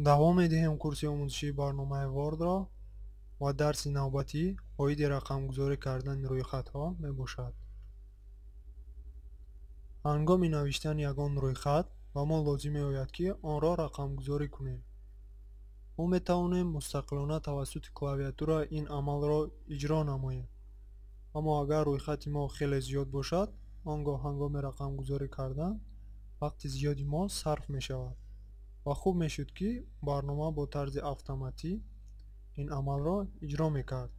Давом медиҳем курси омӯзишии барномаи Word-ро ва дарси навбатӣ оиди рақамгузорӣ кардани рӯйхатҳо мебошад. Ҳангоми навиштани ягон рӯйхат ба мо лозим меояд, ки онро рақамгузорӣ кунем. Мо метавонем мустақилона тавассути клавиатура ин амалро иҷро намоем. Аммо агар рӯйхати мо хеле зиёд бошад, он гоҳ ҳангоми рақамгузорӣ кардан вақти зиёди мо сарф мешавад ва хуб мешуд, ки барнома бо тарзи автоматӣ ин амалро иҷро мекард.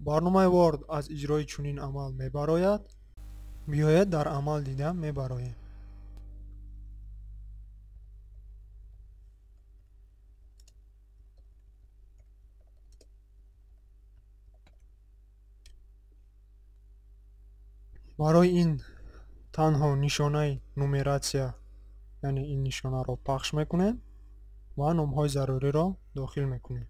Барномаи Word аз иҷрои чунин амал мебарояд. Биёед дар амал дида мебароем. Барои ин танҳо нишонаи нумератсия, яъне ин нишонаро пахш мекунем ва номҳои заруриро дохил мекунем.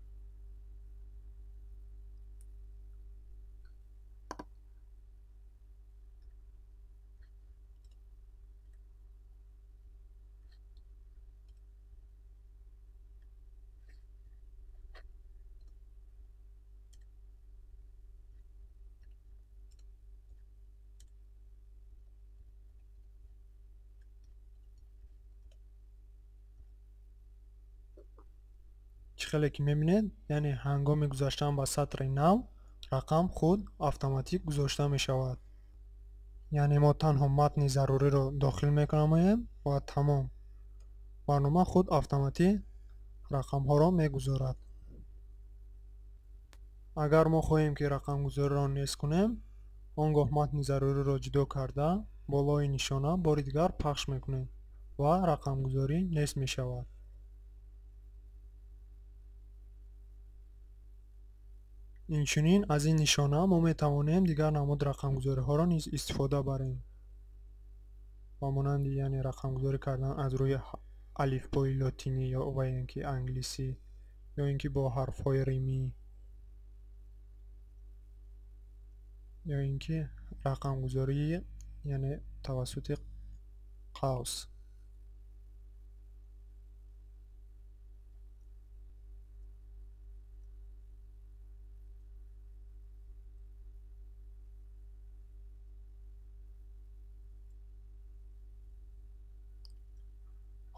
Чӣ хеле ки мебинед, яъне ҳангоми гузаштан ба сатри нав рақам худ автоматик гузошта мешавад. Яъне мо танҳо матни заруриро дохил мекунем ва тамом. Барнома худ автоматик рақамҳоро мегузорад. Агар мо хоҳем, ки рақамгузориро нест кунем, он гоҳ матни заруриро ҷудо карда болои нишона бори дигар пахш мекунем ва рақамгузорӣ нест мешавад. Инчунин аз ин нишона мо метавонем дигар намуд рақамгузориҳоро низ истифода барем. Ба монанди яъне рақамгузорӣ кардан аз рӯи алифбои лотинӣ ё ва ин ки англисӣ ё ин ки бо ҳарфҳои римӣ ё ин ки рақамгузории яъне тавассути қавс.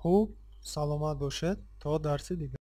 Хуб, саломат бошед то дарси дигар.